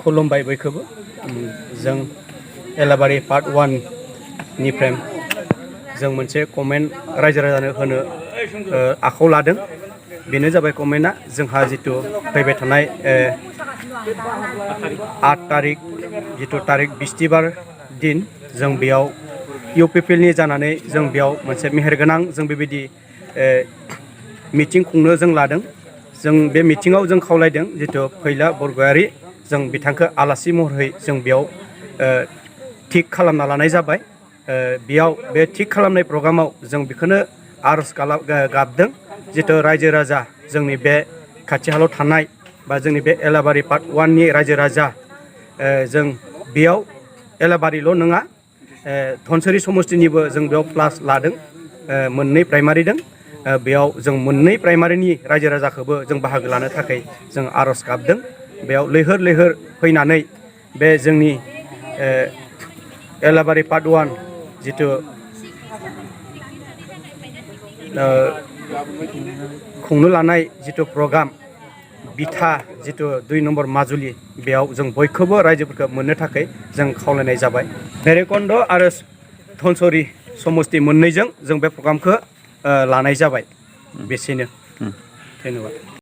खुलुमबाय बयखौबो जों एलाबारि पार्ट 1 निफ्राय जों मोनसे कमेन्ट रायजो राजानो होनो आखायाव लादों। बेनो जाबाय कमेन्टआ जोंहा जितु फैबाय थानाय 8 तारिख जितु तारिख बिस्तिबार दिन जों बेयाव UPPL नि जानानै जों बेयाव मोनसे मेहेरगोनां जों बेबायदि मिटिं खुंनो जों लादों। जों बे मिटिङाव जों खावलायदों जितु फैला बरगयारि जों बिथांखौ आलासि महरै जों बेयाव थिक खालामना लानाय जाबाय। बेयाव बे थिक खालामनाय प्रग्रामाव जों बेखौनो आरज गाबदों जितु रायजो राजा जोंनि बे खाथि खालायाव थानाय बा जोंनि बे एलाबारि पार्ट 1 नि रायजो राजा जों बेयाव एलाबारिल' नङा धनसुरी समस्तिनिबो जों बेयाव क्लास लादों। मोननै प्राइमारि दं बेयाव जों मोननै प्राइमारिनि रायजो राजाखौबो जों बाहागो लानो थाखाय जों आरज गाबदों। बेयाव लैहोर लैहोर फैनानै बे जोंनि एलाबारि पार्ट 1 जितु खुंनो लानाय जितु प्रग्राम बिथा जितु 2 नम्बर माजुलि बेयाव जों बयखौबो रायजोफोरखौ मोननो थाखाय जों खावलायनाय जाबाय। भैरबकुंड आरो धनसुरी समस्ति मोननैजों जों बे प्रग्रामखौ लानाय जाबाय। बेसेनो धन्यबाद।